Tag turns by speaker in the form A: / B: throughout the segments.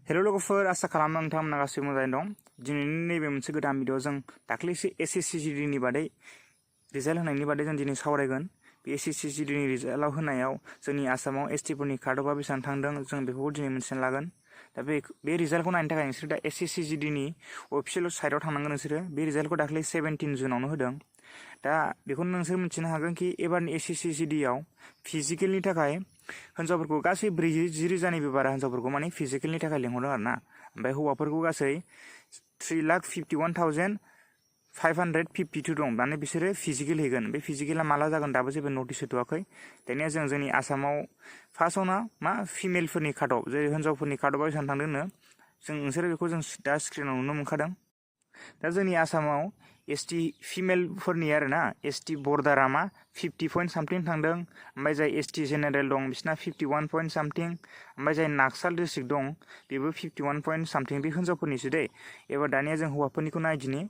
A: Hello लोगोफोर, आसा खालामो नोंथांमोना गासैबो मोजाङै दं। दिनैनि नैबे मोनसे गोदान भिडिअ जों दाख्लैसो SSC नि बादै रिजाल्ट होनायनि बादै जों दिनै सावरायगोन। बे SSC नि रिजाल्टआव होनायाव जोंनि आसामाव ST फोरनि काटअफआ बेसेबां थांदों जों बेखौ दिनै मिथिना लागोन। दा बे रिजाल्टखौ नायनो थाखाय नोंसोर दा SSC नि अफिसियेल साइटआव थांनांगोन। नोंसोरो बे रिजाल्टखौ दाख्लै 17 जुनावनो होदों। दा बेखौनो नोंसोर मिथिनो हागोन कि एबारनि SSC आव फिजिकेलनि थाखाय हिन्जावफोरखौ गासै 40,000निबो बारा हिन्जावफोरखौ माने फिजिकेलनि थाखाय लिंहरदों आरो ना। ओमफ्राय हौवाफोरखौ गासै 3,51,552 दं। माने बिसोरो फिजिकेल हैगोन। बे फिजिकेला माला जागोन दाबो जेबो नटिस होथ'वाखै। दानिया जोंनि आसामाव फार्स्टआवनो फिमेलफोरनि काटअफ, जेरै हिन्जावफोरनि काटअफआ बेसेबां थांदोंनो नोंसोरो बेखौ जों दा स्क्रिनाव नुनो मोनखादों। दा जोंनि आसामाव ST फिमेलफोरनि आरोना ST बर्डारा 50 पइन्ट सामथिं थांदों। ओमफ्राय जाय ST जेनेरेल दं बिसिना 51 पइन्ट सामथिं। ओमफ्राय जाय नाक्साल डिस्ट्रिक्ट दं बेबो 51 पइन्ट सामथिं। बे हिन्जावफोरनिसो दै। एबार दानिया जों हौवाफोरनिखौ नायदिनि।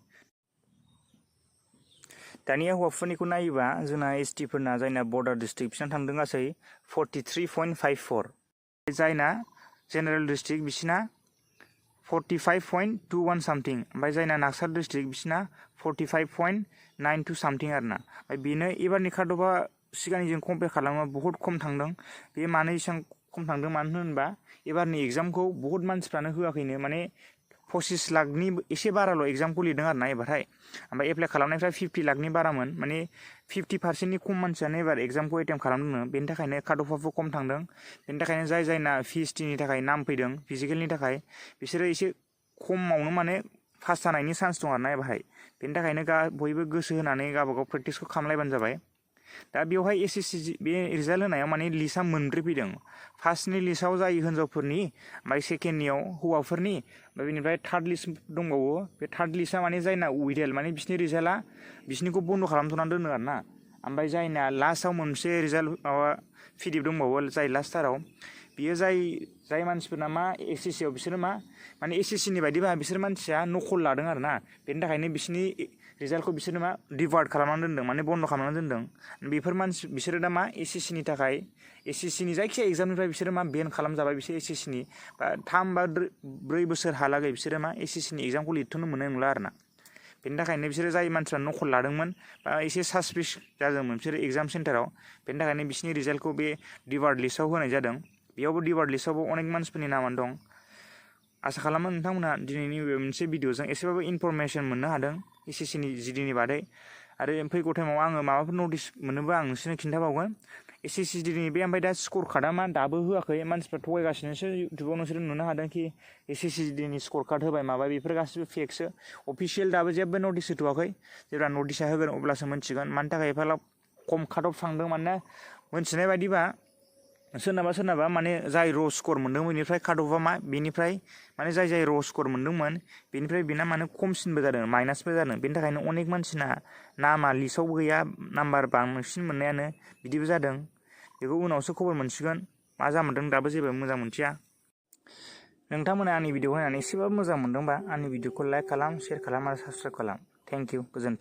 A: दानिया हौवाफोरनिखौ नायोबा जोंना ST फोरना जायना बर्डार डिस्ट्रिक्ट बिसिना थांदों गासै 43.54। जायना जेनेरेल डिस्ट्रिक्ट बिसिना 45.21 सामथिं। ओमफ्राय जायना नाक्साल डिस्ट्रिक्ट बिसिना 45.92 सामथिं आरोना। ओमफ्राय बेनो एबारनि काटअफआ सिगांनिजों कम्पेयार खालामोबा बहुत खम थांदों। बे मानो एसेबां खम थांदों मानो होनोबा एबारनि एग्जामखौ बहुत मानसिफ्रानो होआखैनो। माने 25 लाखनि एसे बाराल' एग्जामखौ लिरदों आरोना एबारहाय। ओमफ्राय एप्लाइ खालामनायफ्रा 50 लाखनि बारामोन। माने 50%नि खम मानसियानो एबार एग्जामखौ एटेम्प खालामदोंनो। बेनि थाखायनो काटअफआबो खम थांदों। बेनि थाखायनो जायना PhDनि थाखाय नाम फैदों फिजिकेलनि थाखाय बिसोरो एसे खमावनो माने पास जानायनि चान्स दं आरोना एबारहाय। बेनि थाखायनो बयबो गोसो होनानै गावबागाव प्रेक्टिसखौ खालामलायबानो जाबाय। दा बेवहाय SSC बे रिजाल्ट होनायाव माने लिस्टआ मोनब्रै फैदों। फार्स्टनि लिस्टआव जायो हिन्जावफोरनि, ओमफ्राय सेकेन्डनियाव हौवाफोरनि, ओमफ्राय बेनिफ्राय थार्ड लिस्ट दंबावो। बे थार्ड लिस्टआ माने जायना उइथेल माने बिसिनि रिजाल्टआ बिसिनिखौ बन्द' खालामथ'नानै दोनो आरोना। ओमफ्राय जायना लास्टआव मोनसे रिजाल्ट PDF दंबावो जाय लास्टाराव बियो जाय मानसिफोरना SSC आव बिसोरो माने SSC नि बायदिबा बिसोर मानसिया नकल लादों आरोना। बेनि थाखायनो बिसिनि रिजाल्टखौ बिसोरो डिभार्ट खालामनानै दोनदों, माने बन्द' खालामनानै दोनदों। बेफोर बिसोरो दा SSC नि थाखाय SSC नि जायखिया एग्जामनिफ्राय बिसोरो बेन खालामजाबाय। बिसोर SSC नि 3 बा 4 बोसोरहालागै बिसोरो SSC नि एग्जामखौ लिरथ'नो मोननाय नंला आरोना। बेनि थाखायनो बिसोरो जाय मानसिफ्रा नकल लादोंमोन बा एसे सासपिस जादोंमोन बिसोरो एग्जाम सेन्टाराव, बेनि थाखायनो बिसिनि रिजाल्टखौ बे डिभार्ट लिस्टआव होनाय जादों। बेयावबो डिभार्ट लिस्टआवबो अनेक मानसिफोरनि नामानो दं। आसा खालामो नोंथांमोना दिनैनि बे मोनसे भिडिअजों एसेबाबो इनफरमेसन मोननो हादों SSC नि GDनि बादै। आरो फैगौ टाइमाव आङो माबाफोर नटिस मोनोबा आं नोंसोरनो खिन्थाबावगोन। SSC GDनि बे ओमफ्राय दा स्कर कार्डआ दाबो होआखै। मानसिफ्रा थगायगासिनोसो। इउटुबाव नोंसोर नुनो हादों कि SSC GDनि स्कर कार्ड होबाय माबाय, बेफोर गासिबो फेकसो। अफिसियेल दाबो जेबो नटिस होथ'वाखै। जेब्ला नटिसआ होगोन अब्लासो मोनथिगोन मानि थाखाय एफाग्राब खम काटअफ थांदों। मानोना मोनथिनाय बायदिबा सोरनाबा माने जाय र' स्कर मोनदों बेनिफ्राय काटअफआ बेनिफ्राय माने जाय र' स्कर मोनदोंमोन बेनिफ्राय बेना माने खमसिनबो जादों, माइनासबो जादों। बेनि थाखायनो अनेक मानसिना नामा लिस्टआव गैया, नाम्बार बांसिन मोननायानो बिदिबो जादों। बेखौ उनावसो खबर मोनसिगोन मा जामारदों, दाबो जेबो मोजां मोनथिया। नोंथांमोना आंनि भिडिअखौ नायनानै एसेबाबो मोजां मोनदोंबा आंनि भिडिअखौ लाइक खालाम, शेयार खालाम आरो साबस्क्राइब खालाम। थेंक इउ, गोजोन्थों।